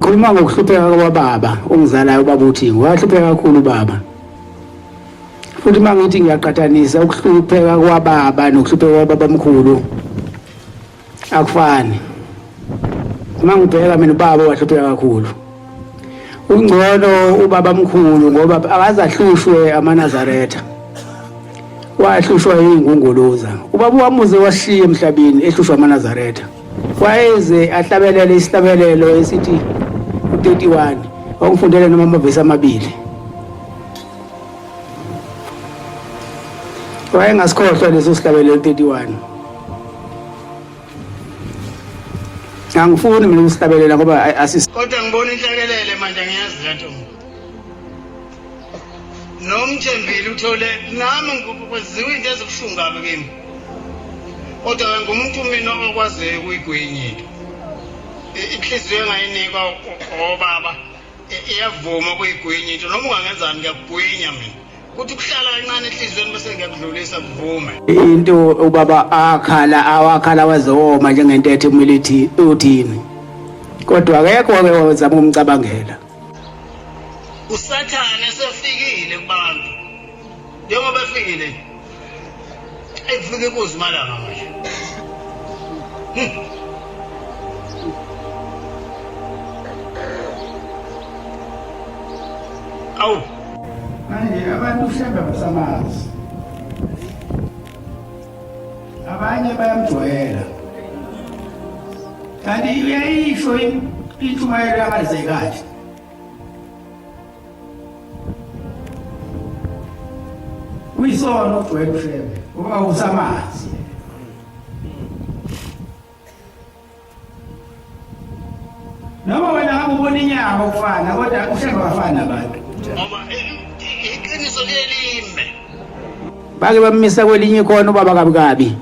Ngikhuluma ngokuhlupheka kwababa ongizalayo ubaba uThingo. Wahlupheka kakhulu ubaba. Futhi uma ngithi ngiyaqhathanisa ukuhlupheka kwababa nokuhlupheka kwababamkhulu akufani. Uma ngibheka mina ubaba wahlupheka kakhulu. Ungcono ubaba mkhulu ngoba akaze ahlushwe amaNazaretha. Wahlushwa yingunguluza. Ubaba wamuze washiya emhlabeni ehlushwa amaNazaretha. Wayeze ahlabelele isihlabelelo esithi u-31 wangifundela noma amavesi amabili. Wayengasikhohlwa leso sihlabelelo 31. Angifuni mina ukusihlabelela ngoba asis Kodwa ngibona inhlekelele manje ngiyazi lento. Nomthembile uthole nami kwenziwa into ezibuhlungu kabi kimi. Kodwa ngumuntu mina okwaziyo ukuyigwinya into. Inhliziyo engayinikwa obaba iyavuma ukuyigwinya into noma ungangenzani ngiyakugwinya mina. Kuthi kuhlala kancane enhliziyweni bese ngiyakudlulisa kuvume. Into ubaba akhala awakhala wazoma njengentethe kumele ithi uthini. Kodwa akekho wake wazama ukumcabangela. Usathane sefikile kubantu. Njengoba efikile ekufike kuzimalanga manje. Awu Manje abantu uShembe basamazi. Abanye bayamjwayela. Kanti uyayisho intshumayelo yakazekathi. Kuyisono ukujwayela uShembe ngoba usamazi. Noma wena ngabe ubona inyama ukufana kodwa uShembe abafani nabantu. Ngoba iqiniso liye lime. Bake bamisa kwelinye ikhona ubaba kabi kabi.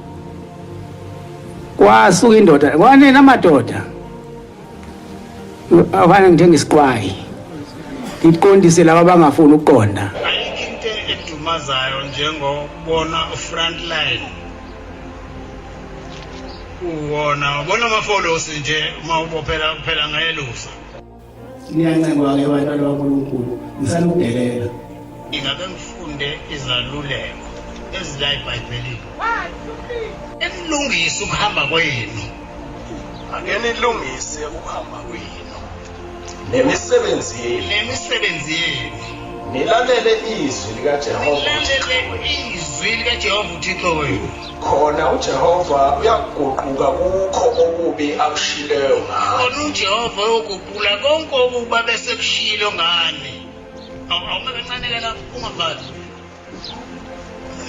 Kwasuka indoda, kwanini amadoda. Afane ngithenga isiqwayi. Ngiqondise laba abangafuni ukuqonda. Ayikho into edumazayo njengokubona u-front line uwona ubona amafolosi nje uma ubophela kuphela ngayelusa. Niyancengwa-ke bantwana baNkulunkulu, ngisanokudelela. Ingabe ngifunde izaluleko ezila eBhayibhelini. Enilungise ukuhamba kwenu. Ake nilungise ukuhamba kwenu. Nemisebenzi yenu. Nemisebenzi yenu. Nilalele izwi likaJehova. Nilalele izwi likaJehova uThixo wenu. Khona uJehova uyakuguquka kukho okubi akushileyo ngani. Khona uJehova uyoguqula konke okubi abesekushilo ngani. Awume kancane ke lapho ungavali.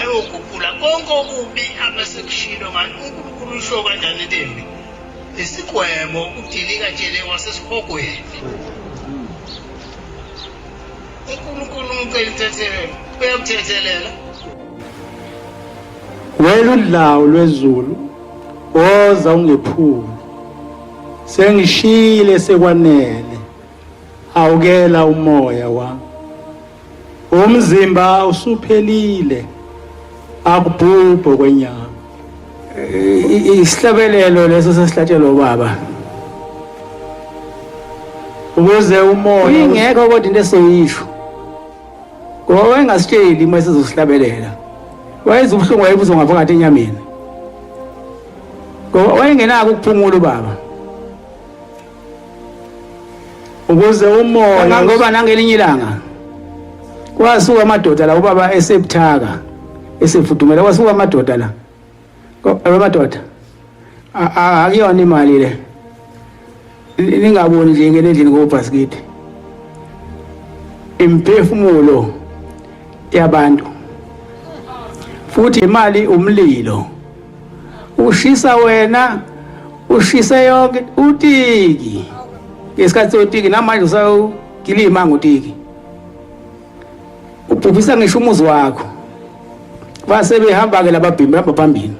Eyoguqula konke okubi abesekushilo ngani. UNkulunkulu usho kanjani into embi? Isigwebo udilika jele wasesihogweni. UNkulunkulu umcela intethelelo, uyakuthethelela. Wena udlawu lwezulu woza ungephuli sengishile sekwanele awukela umoya wami umzimba usuphelile akubhubho kwenyama. Isihlabelelo leso sesihlatshelwa ubaba ukuze umoya ingekho kodwa into esoyisho ngoba wayengasitsheli uma esezosihlabelela wayeza ubuhlungu wayebuzwa ngaphakathi enyameni ngoba wayengenako ukuphumula ubaba ukuze umoya ngoba nangelinye ilanga kwasuka amadoda la ubaba esebuthaka esefudumela kwasuka amadoda la amadoda akuyona imali le ningaboni nje ngene endlini kobhasikidi imphefumulo yabantu futhi imali umlilo ushisa wena ushise yonke utiki ngesikhathi sotiki namanje usawugilima ngutiki ubhubhisa ngisho umuzi wakho base behamba-ke lababhimbi hamba phambili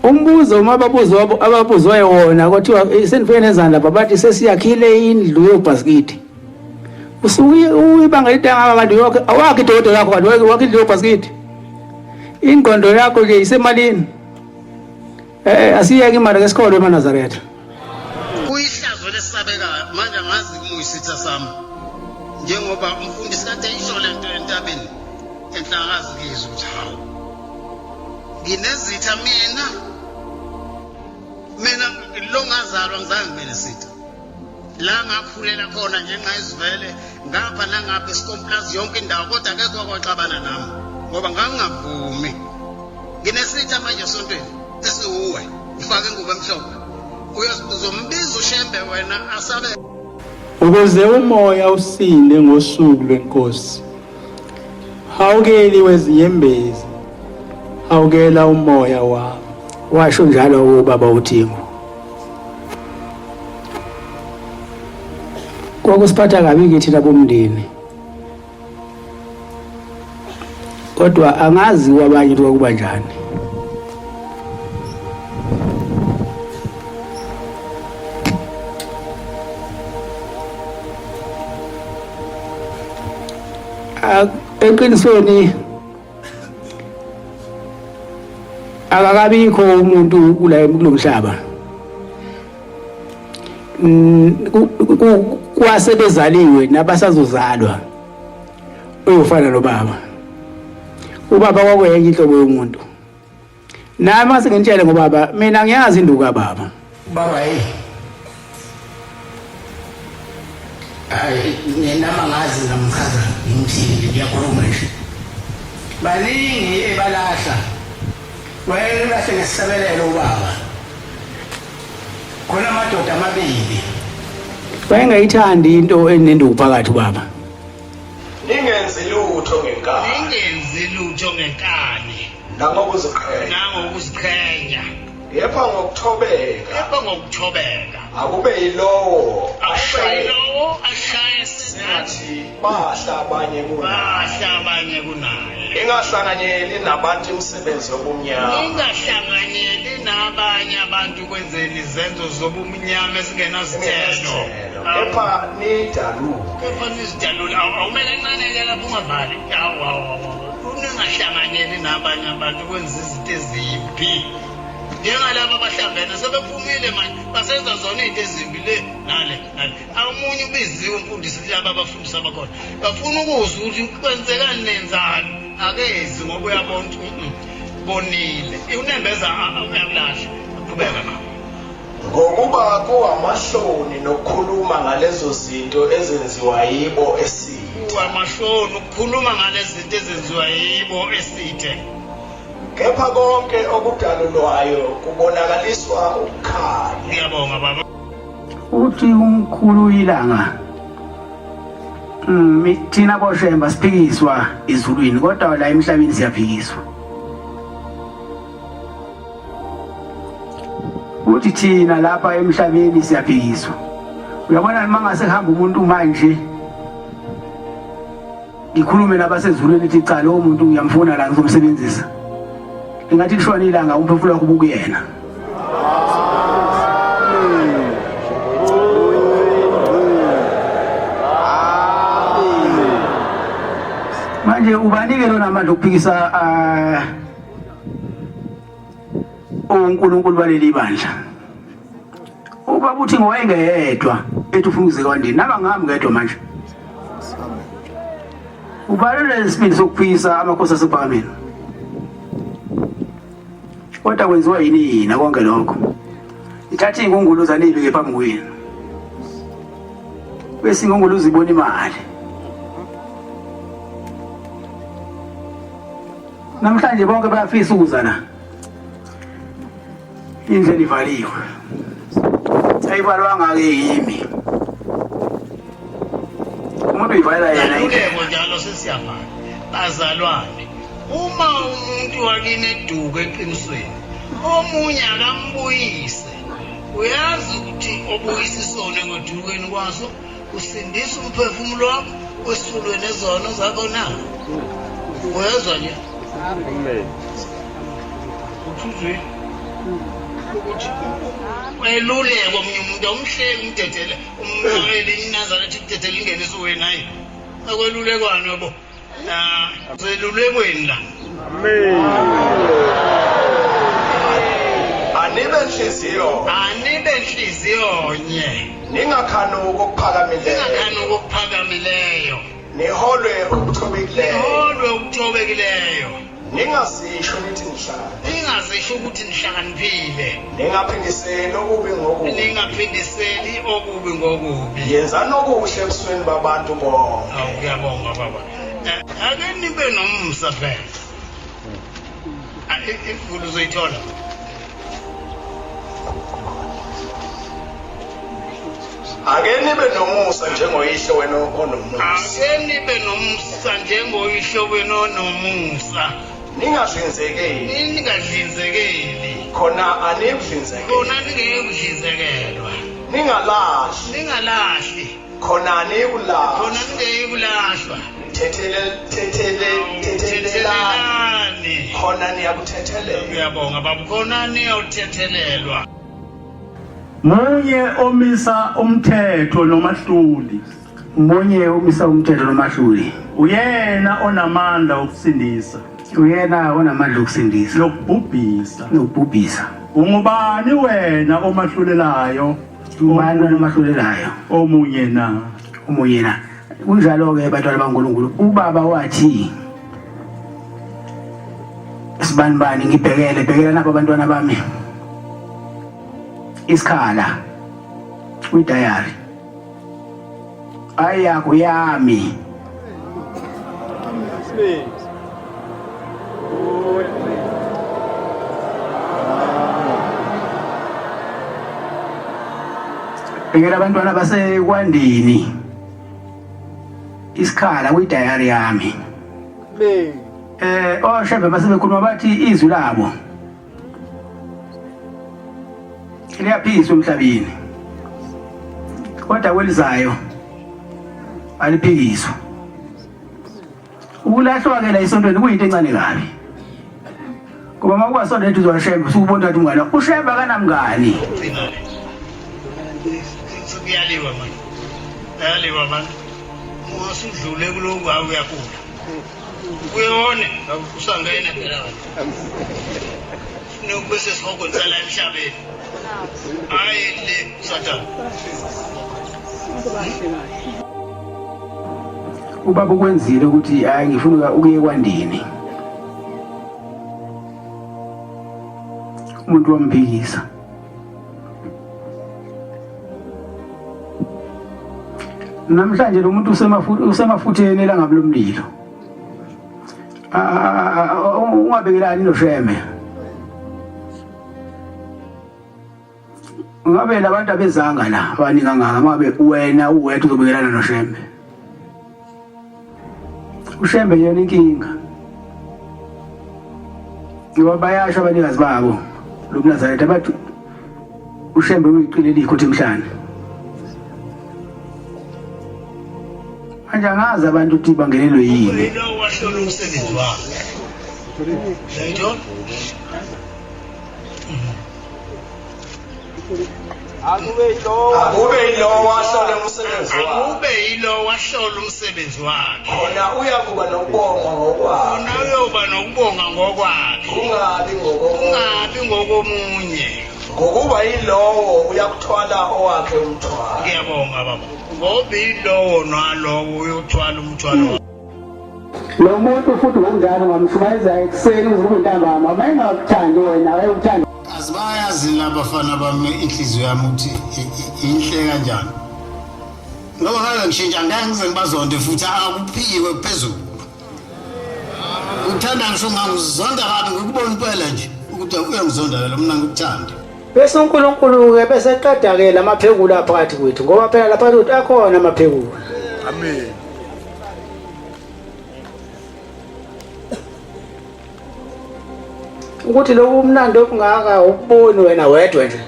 umbuzo uma ababuzwa ababuzwayo wona kwathiwa eh, senifike nenzani lapha bathi sesiyakhile indlu yobhasikidi usuke uyibanga elide kanti yonke awakho idokodo lakho kanti wakho indlu yobhasikidi ingqondo yakho nje isemalini eh asiyeke imali ke sikholwe emaNazaretha Kuyihlazo lesabekayo. uyisitha sami njengoba umfundisi kade eyisho le nto entabeni enhlakazi ngizwe ukuthi hawu nginezitha mina mina lo ngazalwa ngizange ngibe nesitha la ngakhulela khona njenqayizivele ngapha nangapha esikomplazi yonke indawo kodwa akekho okwaxabana nami ngoba ngangingavumi nginesitha manje esontweni esiwuwe ufake ingubo emhlophe uzombiza ushembe wena asabe ukuze umoya usinde ngosuku lwenkosi hawukeli wezinyembezi hawukela umoya wami washo njalo ubaba uThingo kwakusiphatha kabi kithi labomndeni kodwa angazi kwabanye ukuthi kwakuba njani eqinisweni akakabikho umuntu kula kulomhlaba kwasebezaliwe nabasazozalwa uyofana nobaba ubaba kwakuyenye inhlobo yomuntu nami mase ngintshele ngobaba mina ngiyazi induku kababa baba hey hayi nami angazi ngamchaza ngimthini ngiyakhuluma nje baningi ebalahla wayelahle ngesihlabelelo ubaba khona amadoda amabili wayengayithandi into enenduku phakathi ubaba Ningenzi lutho ngenkani. Ningenzi lutho ngenkani. Nangokuziqhenya. Nangokuziqhenya. Kepha ngokuthobeka. Kepha ngokuthobeka. Akube yilowo ashaye yilowo ashaye sengathi bahla abanye kunaye. Bahla abanye kunaye. Ningahlanganyeli nabantu imisebenzi yobumnyama. Ningahlanganyeli nabanye abantu kwenzeni izenzo zobumnyama ezingenazithelo. Kepha nidalule. Kepha nizidalule. Awumele kancane-ke lapho ungavali. Awu awu awu. Ningahlanganyeli nabanye abantu kwenza izinto ezimbi. Njengalaba abahlangene sebephumile manje basenza zona izinto ezimbi le nale nale. Omunye ubiziwe umfundisi kulaba abafundisi abakhona bafuna ukuzwa ukuthi kwenzekani nenzani akezi ngoba uyabona ukuthi bonile unembeza uyakulahla qhubeka mama Ngokuba kuwamahloni nokukhuluma ngalezo zinto ezenziwa yibo esithe. Kuwamahloni ukukhuluma ngalezi zinto ezenziwa yibo esithe. Kepha konke okudalulwayo kubonakaliswa ukukhanya. Ngiyabonga baba. Uthi umkhulu ilanga thina boshemba siphikiswa ezulwini kodwa la emhlabeni siyaphikiswa. Uthi thina lapha emhlabeni siyaphikiswa. Uyabona uma ngase kuhamba umuntu manje ngikhulume nabasezulwini ithi cha lowo muntu ngiyamfuna la ngizomsebenzisa. Ingathi lishona ilanga umphefumulo wakho ubukuyena. Manje ubanike lona amandla okuphikisa uNkulunkulu baleli bandla. Ubaba uthi ngowayengeyedwa ethi ufuna ukuze kwandini naba ngami ngedwa manje. Ubaluleke isibindi sokuphikisa amakhosi asephakameni. Kodwa kwenziwa yini yina konke lokho? Ithatha iy'ngunguluza niyibeke phambi kwenu. Bese ingunguluza ibona imali. Namhlanje bonke bayafisa ukuza la. Indlela ivaliwe. Ayivalwanga-ke yimi. Umuntu uyivalela yena indlela. Njalo sesiyavala. Bazalwane, uma umuntu wakini eduka eqinisweni, omunye akambuyise. Uyazi ukuthi obuyisa isono ekwedukeni kwaso usindisa umphefumulo wakho wesulwe nezono zakho na? Uyezwa nje? Amen. Uthuzwe ukuthi weluleke omunye umuntu awumhleki umdedele umnakele iNazaretha ikudedele ingene esuweni hayi akwelulekwana yabo na selulekweni la. Amen. Anibe nhliziyo. Anibe Nibe nhliziyo nye. Ningakhanuki okuphakamileyo. Ningakhanuki okuphakamileyo. Niholwe okuthobekileyo. Niholwe okuthobekileyo. Ningazisho nithi nihlakaniphile. Ningazisho ukuthi nihlakaniphile. Ningaphindiseli okubi ngokubi. Ningaphindiseli okubi ngokubi. Yenzani okuhle ebusweni babantu bonke. Awu ngiyabonga baba. Ake nibe nomusa phela. Imvula uzoyithola. Ake nibe nomusa njengoyihlo wena onomusa. Ake nibe nomusa njengoyihlo wena onomusa. Ningadlinzekeli. Ningadlinzekeli. Khona aniyikudlinzekelwa. Khona ningeyikudlinzekelwa. Ningalahli. Ningalahli. Khona aniyikulahlwa. Khona ningeyikulahlwa. Thethelelani. Khona niyakuthethelelwa. Ngiyabonga baba, khona niyawuthethelelwa. Munye omisa umthetho nomahluli. Munye omisa umthetho nomahluli. Uyena onamandla okusindisa. Uyena onamandla okusindisa. Nokubhubhisa. Nokubhubhisa. Ungubani wena omahlulelayo? Ubani wena omahlulelayo? Omunye na? Omunye na? Kunjalo-ke bantwana baNkulunkulu. Ubaba wathi sibanibani ngibhekele bhekela nabo abantwana bami isikhala kwidayari ayakho yami bhekela abantwana basekwandini isikhala kwidayari yami oshembe basebekhuluma bathi izwi labo liyaphikiswa emhlabeni kodwa kwelizayo aliphikiswa. Ukulahlwa-ke la esontweni kuyinto encane kabi, ngoba uma kuwasonto eduze kwashembe usukubona ukuthi umngane ushembe akanamngani. Kuyaliwa manje, kuyaliwa manje, usudlule kulokhu hawu uyagula uyone usangena phela wena nokube sesihogweni sala emhlabeni hayi le sathane. Ubaba ukwenzile ukuthi hayi ngifuna ukuye kwandini, umuntu wamphikisa. Namhlanje lo muntu usemafutheni elangabi lomlilo. Ungabekelani noShembe. Ngabe labantu abezanga la abaningi kangaka, ngabe wena uwedwa uzobekelana noShembe. UShembe yena inkinga. Ngoba bayasho abanikazi babo lobuNazaretha bathi uShembe uyiqile elikho uthi emhlane. Manje angazi abantu ukuthi bangenelwe yini. Lo wahlola umsebenzi wakhe. Uyayithola? Akube yilowo wahlola umsebenzi wakhe. Akube yilowo wahlola umsebenzi wakhe. Khona uyakuba nokubonga ngokwakhe. Khona uyoba nokubonga ngokwakhe. Kungabi ngokomunye. Kungabi ngokomunye. Ngokuba yilowo uyakuthwala owakhe umthwalo. Ngiyabonga baba. Ngoba yilowo nalowo uyothwala umthwalo. Lo muntu futhi ngokunjalo ngamshumayeza ekuseni kuze kube ntambama, uma engakuthandi wena ayekuthanda. Kazi bayazi labafana bami inhliziyo yami ukuthi inhle kanjani. Ngoba ngake ngishintsha ngeke ngize ngibazonde futhi akuphiwe phezulu. Uthanda ngisho ngangizonda kabi ngikubona impela nje ukuthi uyangizonda lo mina ngikuthanda. Bese uNkulunkulu-ke bese eqeda-ke lamaphekula phakathi kwethu ngoba phela lapha kwethu akhona amaphekula. Amen. Ukuthi lokhu umnandi obungaka ukuboni wena wedwa nje.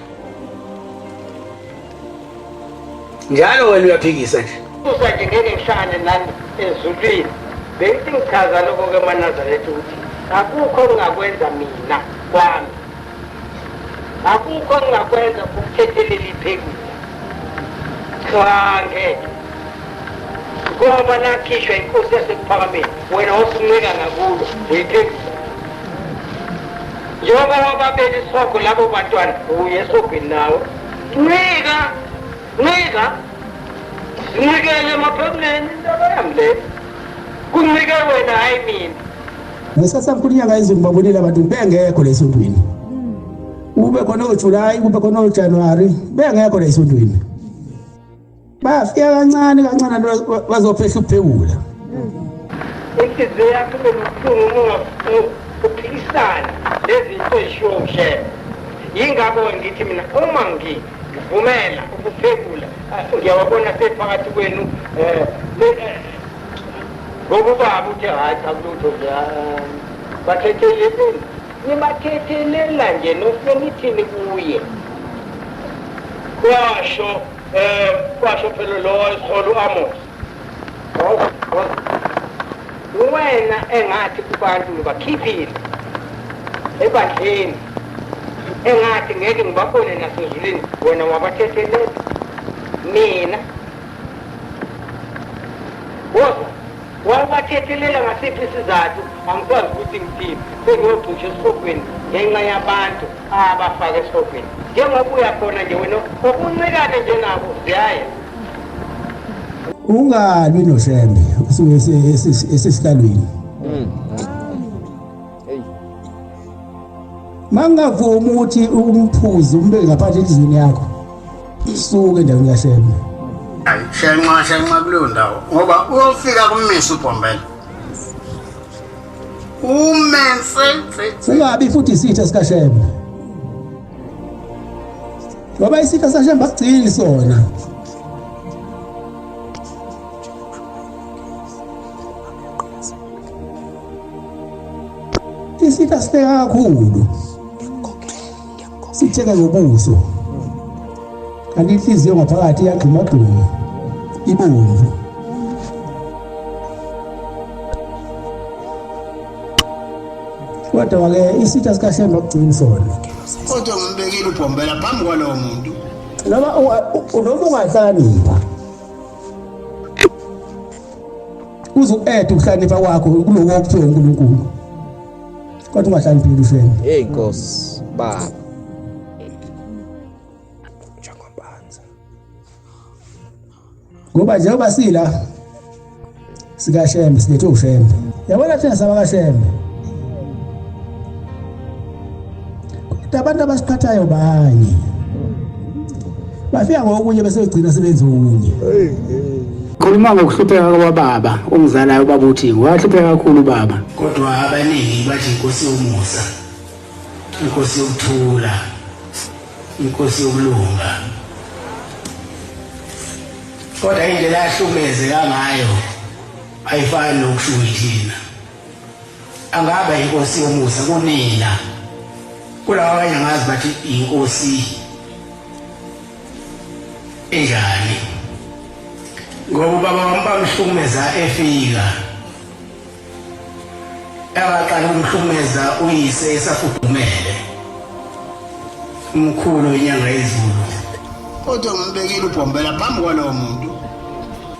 Njalo wena uyaphikisa nje. Kusa nje ngeke ngihlangane nani ezulwini. Bengithi ngichaza lokho-ke emaNazaretha ukuthi akukho engingakwenza mina kwami. Akukho engingakwenza ukuthethelela iphekula. Cha ngeke. Ngoba nakhishwa inkosi yasekuphakameni, wena wasuncika ngakulo, uyiphekula. Njengoba wababeka isihogo labo bantwana, uye esihogweni nawe. Ncika, ncika, zincikele emaphekweni indaba yami le. Kuncike wena hayi mina. Ngesikhathi sami kulinyanga izulu babonile abantu bengekho la esontweni. Kube khona oJuly, kube khona oJanuary, bengekho la esontweni. Bafika kancane kancane bazophehla uphekula. Inhliziyo yakho ibe buhlungu uma uphikisana lezinto ezishiwo uShembe. Yingakho ngithi mina uma ngivumela ukuphekula ngiyawabona sephakathi kwenu ngoba ubaba uthe hhayi cha kulutho nje bathetheleleni nibathethelela nje nofike nithini kuye. Kwasho kwasho phela lo wayesola u-Amos. Wena engathi kubantu ngibakhiphile ebandleni engathi ngeke ngibabone nasezulwini wena wabathethelela mina woza wawubathethelela ngasiphi isizathu angikwazi ukuthi ngithini sengiyogxisha esihogweni ngenxa yabantu abafaka esihogweni njengoba uyakhona nje wena okuncikane nje nabo ziyaya. Ungalwi noShembe usuke esesihlalweni. Mangavumi ukuthi umphuze umbeke ngaphandle enhliziyweni yakho. Suke endaweni kaShembe. Shenxa shenxa kuleyo ndawo ngoba uyofika kumisa ubhombela. Umense Ungabi futhi isitha sikaShembe. Ngoba isitha sikaShembe asigcini sona. Isitha sihleka kakhulu. Sitheke ngobuso. Kanti inhliziyo ngaphakathi iyagxumagxuma. Ibomvu. Kodwa-ke isitha sikaShembe akugcini sona. Kodwa ngimbekile ubhombela phambi kwalowo muntu. Noma noma ungahlakanipha. Uze u-add ukuhlakanipha kwakho kuloko okuthiwe uNkulunkulu. Kodwa ungahlakaniphile uShembe. Hey Nkosi baba. Njengobanza. Ngoba njengoba sila sikaShembe silethwe uShembe. Yabona thina sabakaShembe. Kodwa abantu abasiqhathayo banye. Bafika ngokunye bese begcina sebenza okunye. Khuluma ngokuhlupheka kwababa ongizalayo ubaba uthi wahlupheka kakhulu ubaba. Kodwa abaningi bathi inkosi yomusa, inkosi yokuthula, inkosi yokulunga. Kodwa indlela ahlukumezeka ngayo ayifani nokushiwo yithina. Angaba inkosi yomusa kunina. Kulaba abanye angazi bathi inkosi enjani. Ngoba ubaba wami bamhlukumeza efika. Engaqala ukumhlukumeza uyise esafudumele. Umkhulu inyanga yezulu. Kodwa ngimbekile ubhombela phambi kwalowo muntu.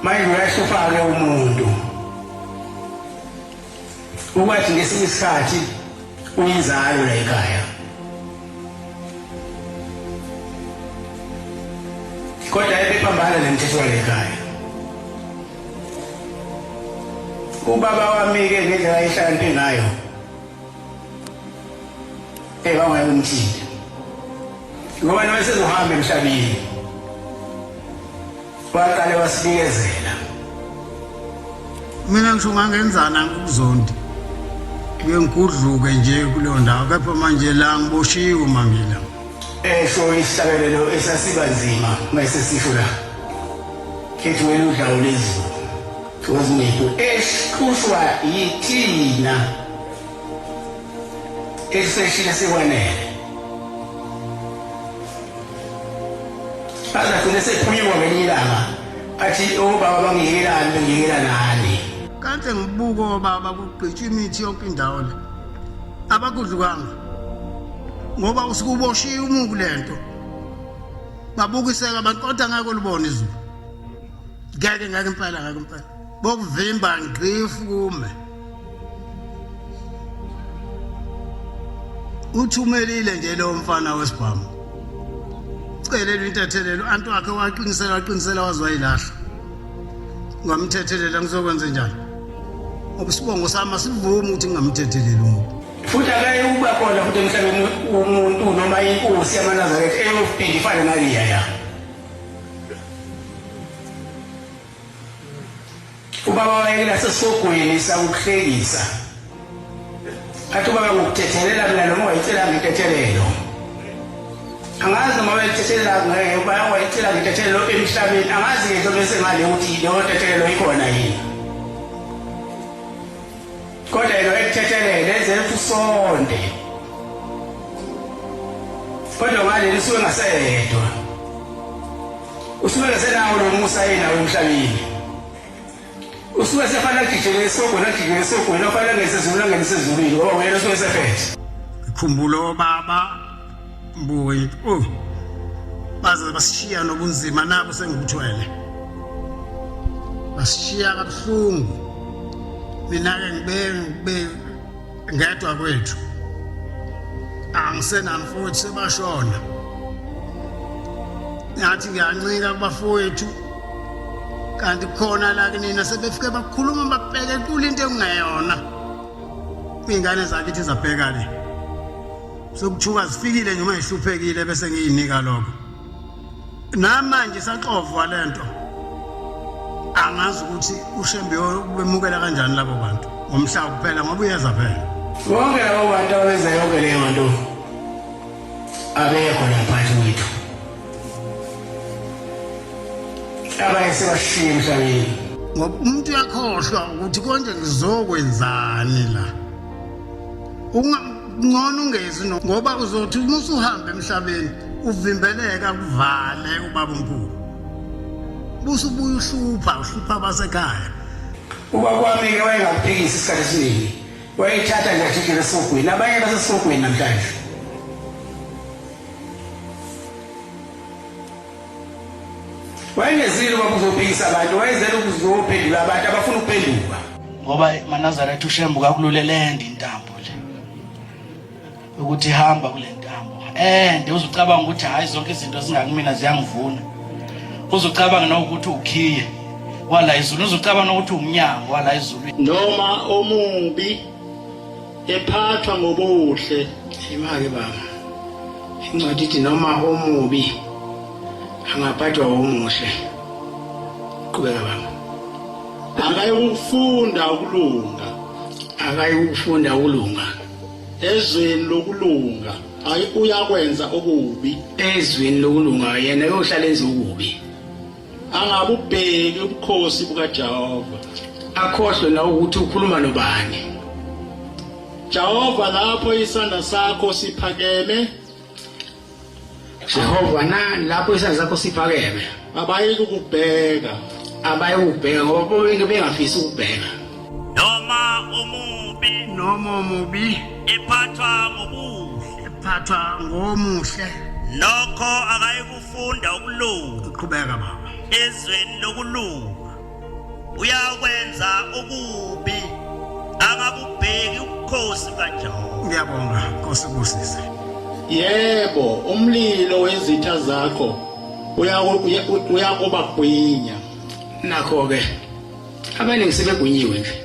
Manje uyahlupha-ke umuntu. Ukwathi ngesinye isikhathi uyinzalo la ekhaya. Kodwa ebephambana nemithetho yale ekhaya. Ubaba wami-ke ngendlela ayehlakaniphe ngayo ebangeke umthinte ngoba noma sezohamba emhlabeni waqale wasibikezela. Mina ngisho ungangenzana ngikuzondi ngike ngigudluke nje kuleyo ndawo kepha manje la ngiboshiwe uma ngila. Esho isihlabelelo esasiba nzima uma esesisho la ethi wena udlawu lezulu wezinethu ehlushwa yithina eseshile sekwanele azagcine sephunyuka ngelinye ilanga athi obaba bangiyekelani bengiyekela nani. Kanti ngibuka obaba kugqitshwa imithi yonke indawo le abakudlukanga ngoba usuke uboshiwe umuku lento babukiseka abantu kodwa ngeke ulibone izulu ngeke ngeke impela ngeke impela bokuvimba ngqifu kume uthumelile nje lo mfana wesibhamu. Celelwa intethelelo antu wakhe waqinisela waqinisela waze wayilahla. Ngamthethelela ngizokwenza njani? Ngoba isibongo sami asivumi ukuthi ngingamthetheleli umuntu. Futhi akaye ukuba khona futhi emhlabeni umuntu noma inkosi yamaNazaretha eyofika ifane naliya ya. Ubaba wayekela sesogweni sakuhlekisa. Athi ubaba ngokuthethelela mina noma wayicela ngentethelelo. Angazi noma wayethethelela ngeke wayicela ngentethelelo emhlabeni angazi ngisho bese ngale ukuthi leyo ntethelelo ikhona yini. Kodwa yena wayekuthethelele enzela ukuthi usonde. Kodwa ngaleli usuke engaseyedwa. Usuke engasenawo lo musa yena emhlabeni. Usuke sefanele agijele esogweni agijele esogweni ofanele angene ezulwini angene ezulwini ngoba wena usuke esephethe. Ngikhumbula obaba mbuyi oh baze basishiya nobunzima nabo sengikuthwele. Basishiya kabuhlungu. Mina-ke ngibe ngibe ngedwa kwethu. Angisenamfowethu sebashona. Ngathi ngiyancika kubafowethu kanti khona la kunina sebefike bakhuluma babheke kule into ekungeyona. Iy'ngane zakithi zabheka le. Sokuthuka zifikile nje uma ngihluphekile bese ngiyinika lokho. Namanje isaxovwa lento. Angazi ukuthi uShembe ubemukela kanjani labo bantu ngomhla kuphela ngoba uyeza phela. Bonke labo bantu abenza yonke leyo nto abekho lapha kwethu. Abanye sebashiya emhlabeni. Ngoba umuntu uyakhohlwa ukuthi konje ngizokwenzani la. Ungcono ungezi ngoba uzothi uma usuhamba emhlabeni uvimbeleka kuvale ubaba omkhulu. Busubuya uhlupha uhlupha abasekhaya. Ubaba wami-ke wayengakuphikisi isikhathi esiningi. Wayethatha nje ajikele esogwini. Abanye basesogwini namhlanje. Wayengezile ubaba uzophikisa abantu, wayezele ukuzophendula abantu abafuna ukuphenduka. Ngoba maNazaretha uShembe ukakululelende intambo le. Ukuthi hamba kule ntambo. Ende uzucabanga ukuthi hayi zonke izinto zingakumina ziyangivuna. Uzucabanga nokuthi ukhiye wala izulu, uzucabanga nokuthi umnyango wala izulu. Noma omubi ephathwa ngobuhle. Imake baba. Incwadi ithi noma omubi angaphathwa omuhle. Qhubeka baba. Akayikufunda ukulunga. Akayikufunda ukulunga. Ezweni lokulunga ayi uyakwenza okubi. Ezweni lokulunga yena uyohlala enza okubi. Angabubheki ubukhosi bukaJehova. Akhohlwe na ukuthi ukhuluma nobani. Jehova lapho isandla sakho siphakeme. Jehova na lapho isandla sakho siphakeme. Abayi kukubheka. Abayi kukubheka ngoba bonke bengafisi ukubheka. Noma omubi noma omubi ephathwa ngobuhle ephathwa ngomuhle nokho akayikufunda ukulunga qhubeka baba ezweni lokulunga uyakwenza okubi angabubheki ubukhosi bukaJehova ngiyabonga Nkosi kusise yebo umlilo wezitha zakho uyakubagwinya nakho ke abaningi sebegwinyiwe nje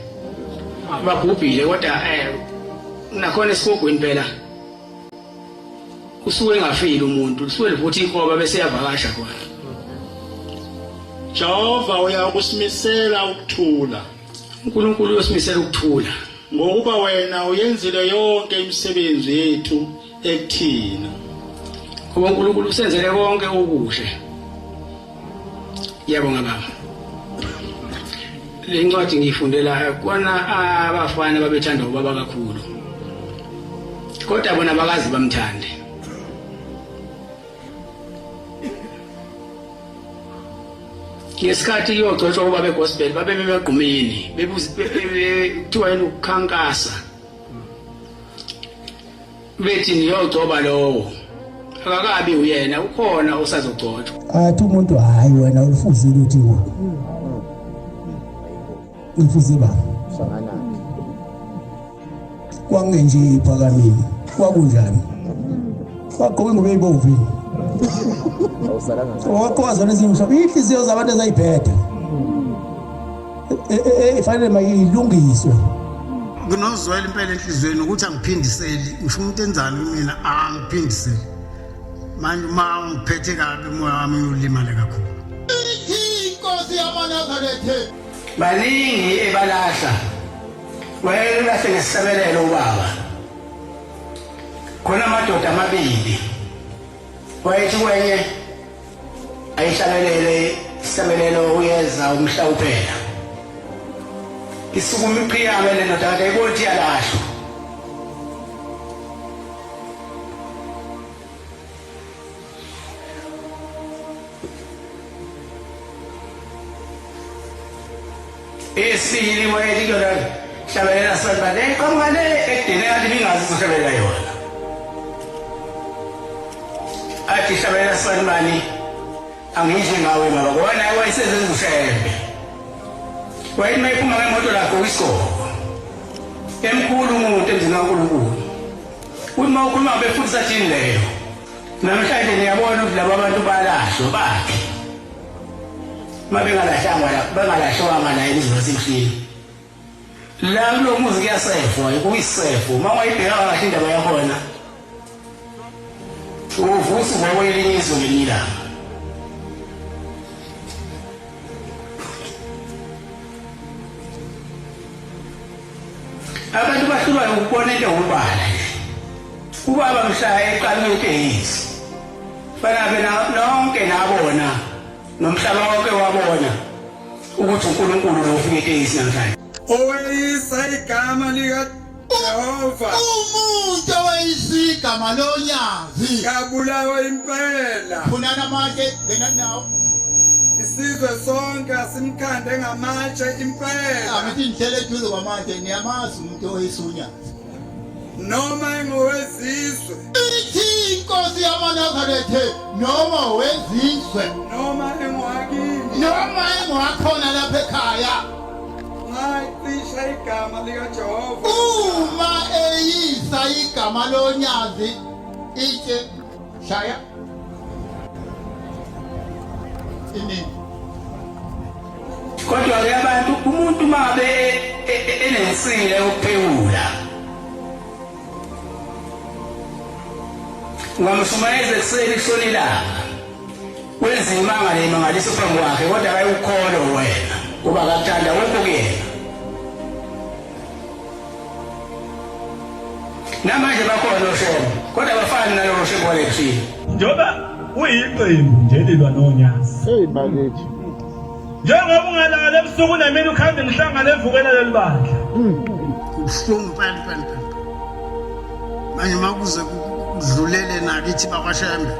babhubhile kodwa eh nakhona esigogweni phela usuke engafile umuntu usuke livutha inkoba bese yavakasha khona Jehova uyakusimisela ukuthula uNkulunkulu uyosimisela ukuthula ngokuba wena uyenzile yonke imisebenzi yethu ekuthina ngoba uNkulunkulu usenzele konke okuhle Ngiyabonga baba. Le ncwadi ngiyifundela kona abafana babethanda ubaba kakhulu. Kodwa bona bakazi bamthande. Ngesikhathi kuyogcotshwa ubaba egospel babe bebagqumini kuthiwa yini ukukhankasa. Bethi niyogcoba lowo akakabi uyena ukhona osazogcotshwa. Athi umuntu hayi wena ulifuzile uthi wo. Ngifuze ba. Kwangenje iphakamile. Kwakunjani? Wagqoka ingubo eyibomvu. Awusalanga. Waqoka zona ezinye inhliziyo zabantu ezayibheda. Ifanele mayilungiswe. Nginozwela impela enhliziyweni ukuthi angiphindiseli, ngisho umuntu enzani kumina angiphindiseli. Manje uma ungiphethe kabi umoya wami uyolimala kakhulu. Ithi inkosi yamaNazaretha. Baningi ebalahla. Wayelahle ngesihlabelelo ubaba. Khona amadoda amabili. Wayethi kwenye ayihlabelele isihlabelelo uyeza umhla uphela. Isukuma iqhiyame le ndoda kade ayibona ukuthi iyalahlwa. Esibili wayethi kuyona hlabelela sanibane qhamuka le ekudeni kanti ibingazi izohlabelela yona. Athi hlabelela sanibani angisho ngawe baba ngoba naye wayesezenza ushembe. Wayethi uma ephuma ngemoto lakho isigqoko. Emkhulu umuntu emzini kaNkulunkulu. Uthi uma ukhuluma befundisa thini leyo. Namhlanje niyabona ukuthi laba bantu balahlwa baphi. Uma bengalahlangwa la bengalahlwanga la elizweni lasemhleni. La kulo muzi kuyasefwa, kuyisefo. Uma ungayibheka kahle indaba yakhona uvusa ngokwelinye izwe ngelinye ilanga. Abantu bahlulwa ukubona into ngobala nje. Ubaba mhla eqala ukuyitshengisa. Fana bena nonke nabona nomhlaba wonke wabona ukuthi uNkulunkulu lo ufike etekisi namhlanje. Oweyisa igama likaJehova. Umuntu oweyisa igama lonyazi. Kabulawa impela. Funana amatshe ngena nawo. Isizwe sonke asimkhande ngamatshe impela. Angithi nihlele eduze kwamatshe niyamazi umuntu oweyisa unyazi. Noma engowezizwe. Ithi inkosi yamaNazarethe noma wezizwe. Noma engowakini. Noma engowakhona lapha ekhaya. Nxa ecisha igama likaJehova. Uma eyisa igama lonyazi itshe shaya. Iningi. Kodwa-ke abantu umuntu uma ngabe enensila yokuphekula ungamshumayeza ekuseni kushona ilanga wenza imanga nemangaliso phambi kwakhe kodwa akayukholwa wena kuba akakuthanda akukho kuyena Namanje bakhona oshembe kodwa abafani nalowo shembe walekushini. Njengoba uyiqembu nje lilwa nonyazi. Hey bakithi. Njengoba ungalala ebusuku nemini ukhanda imihlangano evukela leli bandla. Kubuhlungu impela impela impela. Manje uma kuze kudlulele nakithi bakwaShembe.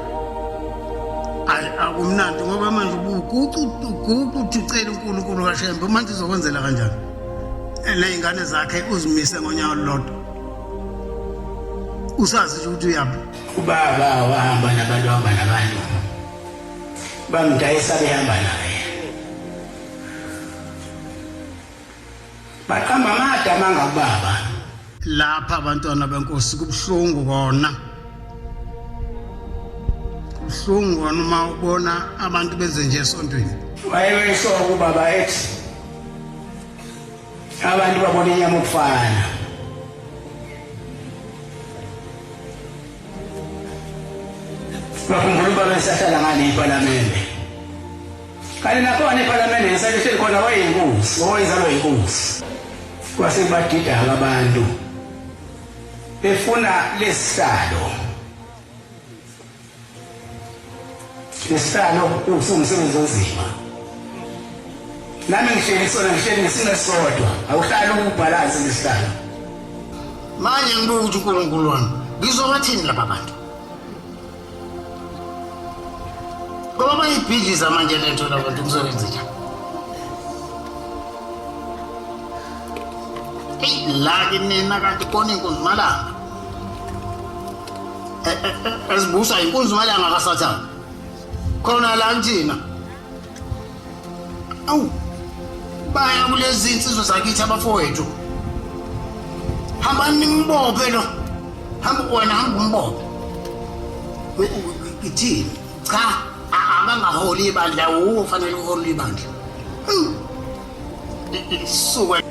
Ayi akumnandi ngoba manje ubugucu ugucu uthi ucela uNkulunkulu kaShembe manje uzokwenzela kanjani? Ney'ngane zakhe uzimise ngonyawo olulodwa usazi nje ukuthi uyaphi. Ubaba wahamba nabantu wahamba nabantu bamdayisa behamba naye baqamba amade amanga kubaba. Lapha abantwana benkosi kubuhlungu kona kubuhlungu kona uma ubona abantu benze nje esontweni. Wayewesho kubaba ethi abantu babona inyama ukufana. Bakhumbula ubaba esahlala ngale iphalamende. Kanti nakhona ephalamende ngisalihleli khona wayeyinkosi, wayezalwa yinkosi. Kwase kubadida abantu befuna lesihlalo. Lesihlalo usumsebenzi onzima. Nami ngihleli sona ngihleli ngesine sodwa, awuhlali ukubhalanse lesihlalo. Manje ngibuka ukuthi uNkulunkulu wami ngizobathini laba bantu. Ngoba bayibhidliza manje lento laba bantu ngizokwenza njani? Eyi la ke nina kanti khona inkunzimalanga. Ezibusa inkunzimalanga kaSathane. Khona la kuthina. Awu baya kulezi insizwa zakithi abafowethu. Hambani nimbophe lo. Hamba wena hamba umbophe. Ithini? Cha, Abangaholi ibandla wuwo fanele uhole ibandla. Suke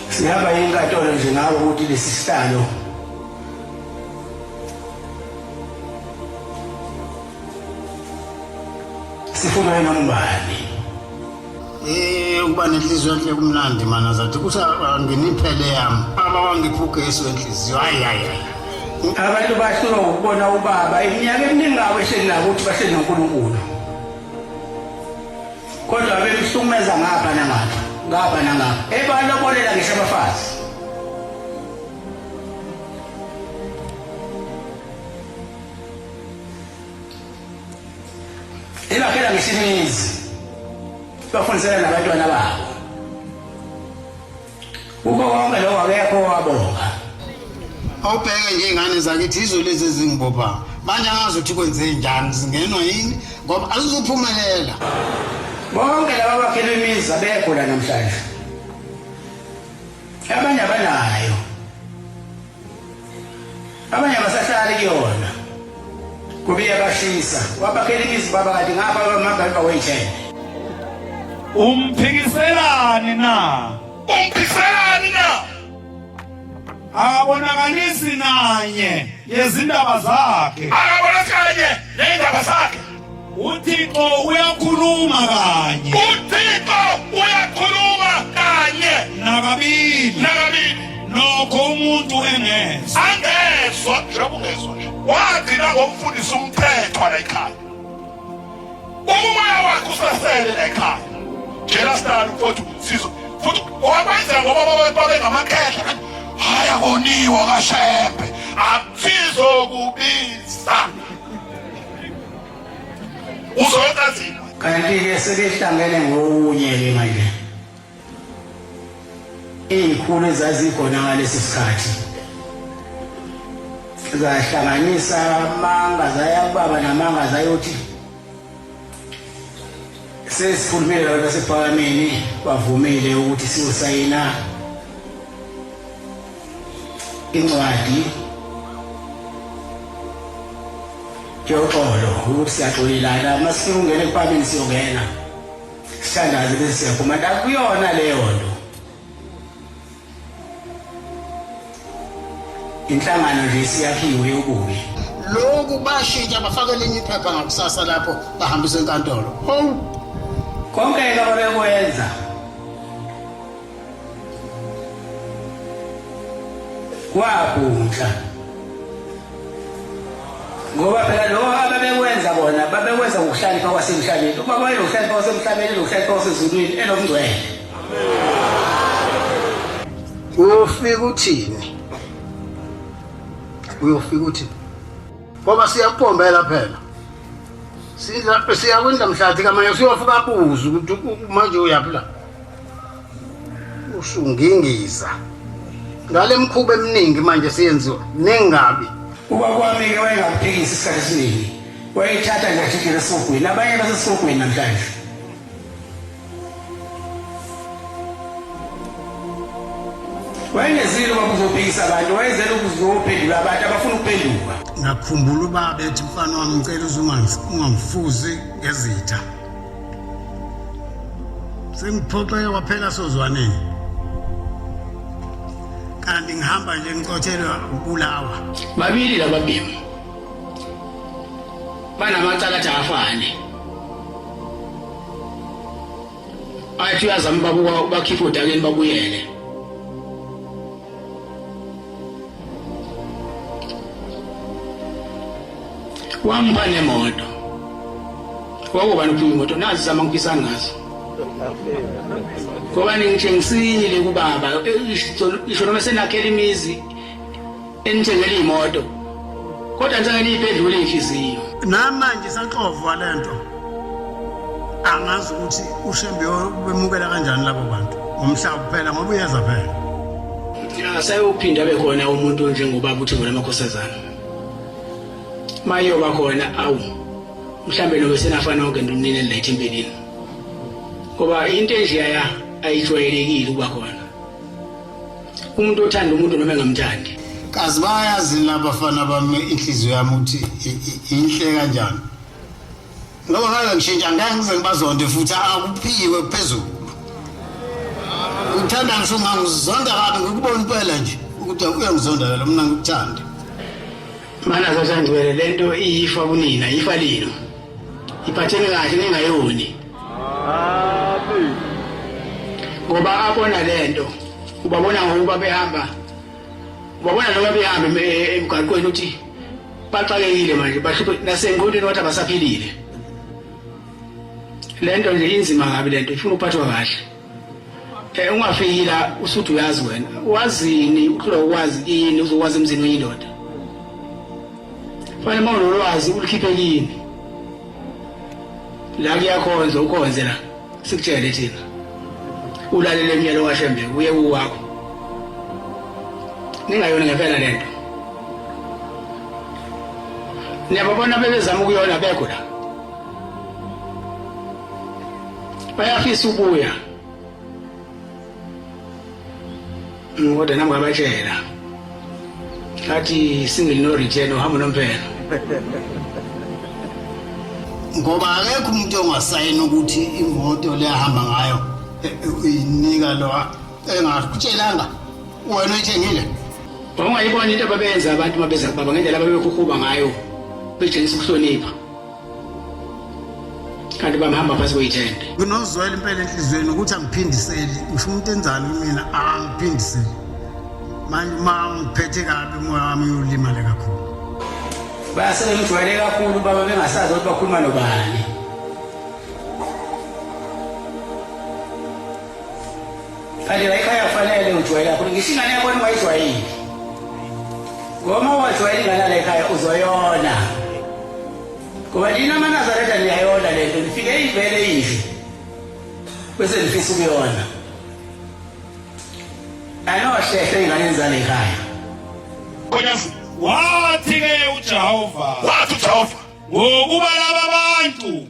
sihamba inkantolo nje ngawo ukuthi lesi sihlalo sifunwa noma ubani. Ukuba nenhliziyo enhle kumnandi mana zathi kuthi anginiphele yami. Baba wangipha ugesi wenhliziyo. Hayi hayi hayi. Abantu bahlulwa ukubona ubaba iminyaka eminingi ngabo ehleli nabo ukuthi bahleli noNkulunkulu. Kodwa bemhlukumeza ngapha nangapha, ngapha nangapha. Ebalobolela ngisho abafazi. Ebakhela ngisho imizi. Bafundisela nabantwana babo. Kukho konke lokho akekho owabonga. Awubheke nje ingane zakithi izo lezi ezingibopha. Manje angazi ukuthi kwenze njani zingenwa yini ngoba azizuphumelela. Bonke laba abakhelwe imizi abekho la namhlanje. Abanye abanayo. Abanye abasahlali kuyona. Kubiya bashisa. Wabakhela imizi baba kanti ngapha bamahamba baweyithele. Umphikiselani na? Umphikiselani na? Akabonakalisi nanye yezindaba zakhe. Akabonakanye neyindaba zakhe. uThixo uyakhuluma kanye. uThixo uyakhuluma kanye. Nakabili. Nakabili. Nokho umuntu engezwa. Angezwa njengoba ungezwa nje. Wagcina ngokufundisa umthetho la ekhaya. Uma umoya wakhe usasele la ekhaya. Tshela sidala mfowethu sizo. Futhi wakwenza ngoba babengamakhehla. Hayi akoniwa kaShembe. Akusizokubiza. Uzoyokazi. Kanti-ke sebehlangene ngokunye-ke manje. Iy'khulu ezazikhona ngalesi sikhathi zahlanganisa amanga zaya kubaba namanga zayothi sesikhulumile labantu basephakameni bavumile ukuthi siyosayina incwadi yoxolo ukuthi siyaxolelana uma sifika ungena ekuphameni siyongena sithandaze bese siyaphuma akuyona leyo nto. Inhlangano nje isiyakhiwe yobubi. Lokhu bashintsha bafake elinye iphepha ngakusasa lapho bahambisa enkantolo. Hawu. Konke-ke ababekwenza kwabhunhla ngoba phela lokho ababekwenza bona babekwenza ngokuhlakanipha kwasemhlabeni. Uma wayenokuhlakanipha kwasemhlabeni enokuhlakanipha kwasezulwini enobungcwele. Uyofika uthini? Uyofika uthini? Ngoba siyakupombela phela. Sidla siyakwinda mhlathi kamanye siyofika abuze ukuthi manje uyaphi la. Usungingiza. Ngale mkhuba eminingi manje siyenziwa ningabi. Ubaba wami-ke wayengakuphikisi isikhathi esiningi. Wayethatha nje ajikele esihogweni. Abanye basesihogweni namhlanje. Wayengezile ubaba uzophikisa abantu, wayezele ukuzophendula abantu abafuna ukuphenduka. Ngakhumbula ubaba ethi mfana wami ngicela uze ungangifuzi ngezitha. Sengiphoxeke kwaphela sozwaneni. Kanti ngihamba nje ngicothelwa ukubulawa. Babili lababhemu. Banamacala athi afane. Athi uyazama babuka bakhipha odakeni babuyele. Wampa nemoto. Kwakubani uphiwe imoto nazi zama ngiphisana ngazo. Ngoba ningitshengisile kubaba isho noma senakhela imizi enithengele imoto. Kodwa ngicela niyiphendule inhliziyo. Namanje isaxovwa lento. Angazi ukuthi uShembe uyobemukela kanjani labo bantu ngomhlaba kuphela ngoba uyeza phela. Asayophinda abe khona umuntu onjengobaba uThingo lamakhosazana. Mayoba khona awu mhlambe nobe senafana nonke nonini la ethempelini. Ngoba into enjeya ayijwayelekile ukuba khona. Umuntu othanda umuntu noma engamthandi. Kazi bayazi labafana bami inhliziyo yami ukuthi inhle kanjani. Ngoba ngake ngishintsha ngeke ngize ngibazonde futhi akuphiwe phezulu. Ngithanda ngisho ungangizonda kabi ngikubona impela nje ukuthi uyangizonda lo mina ngikuthande. Mana sasangcwele lento iyifa kunina, ifa lino. Iphatheni kahle ningayoni. Amen. Ngoba abona lento ubabona ngokuba behamba ubabona noma behamba emgaqweni uthi baxakekile manje bahluphe nasengqondweni wathi abasaphilile. Lento nje inzima kabi lento ifuna ukuphathwa kahle. Eh ungafiki la usuthi uyazi wena. Wazini uhlula ukwazi ini uzokwazi emzini wenye indoda. Fanele uma unolwazi ulikhiphe kini. La kuyakhonza ukhonze la. Sikutshele thina. Ulalele umyalo kaShembe uye kuwakho. Ningayona ngempela lento. Niyababona bebezama ukuyona bekho la. Bayafisa ukubuya. Kodwa nami ngabatshela. Ngathi single no return uhamba nomphela. Ngoba akekho umuntu ongasayina ukuthi imoto leyahamba ngayo uyinika lo engakutshelanga wena uyithengile. Wawungayibona into ababenza abantu mabeza kubaba ngendlela ababekhukhuba ngayo betshengisa ukuhlonipha. Kanti bamhamba phansi kweyithende. Nginozwela impela enhliziyweni ukuthi angiphindiseli ngisho umuntu enzani kumina angiphindiseli. Manje uma ngiphethe kabi umoya wami uyolimale kakhulu. Basebemjwayele kakhulu baba bengasazi ukuthi bakhuluma nobani. Kanti la ekhaya kufanele ujwayele kakhulu ngisho ingane yakho ungayijwayeli. Ngoba uma ungajwayeli ingane yala ekhaya uzoyona. Ngoba nina amaNazaretha niyayona le nto nifike ivele indlu bese nifisa ukuyona. Anohlehle ingane zale ekhaya. Wathi-ke uJehova, wathi uJehova, ngokuba laba bantu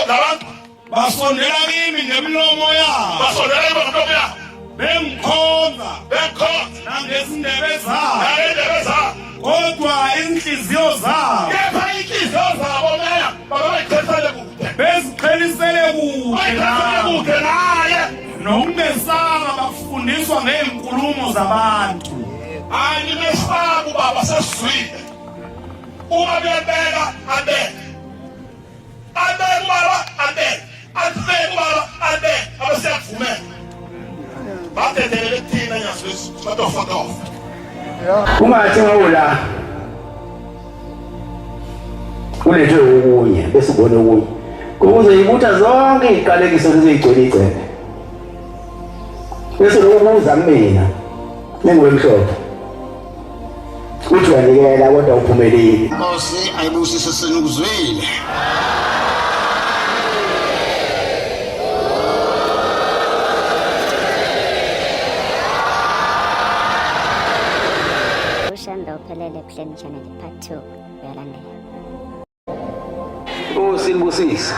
labantu basondela kimi ngemilomo yabo, basondela kimi ngemilomo yabo, bengikhonza, bengikhonza nangezindebe zabo, nangendebe zabo, kodwa inhliziyo zabo, kepha inhliziyo zabo mina babeyiqhelisele kude, beziqhelisele kude bayiqhelisele kude naye, nokungesaba bakufundiswa ngey'nkulumo zabantu. Animesabi ubaba sesizwile, uma kuyabeka abeke abeke ubaba abeke abeke ubaba abeke abesiyakuvumela badedelele kuthina nyazi batofatofa. Ungathi ngawula ulethwe okunye bese ubone okunye ukuze ibutha zonke iziqalekiso lezigcwele igceke bese lokubuza kumina nengwemhlophe uthi uyanikela kodwa uphumelile. Nkosi ayibusise senukuzwile. Ushembe uphelele ebuhleni channel part 2 uyalandela. Nkosi nibusise.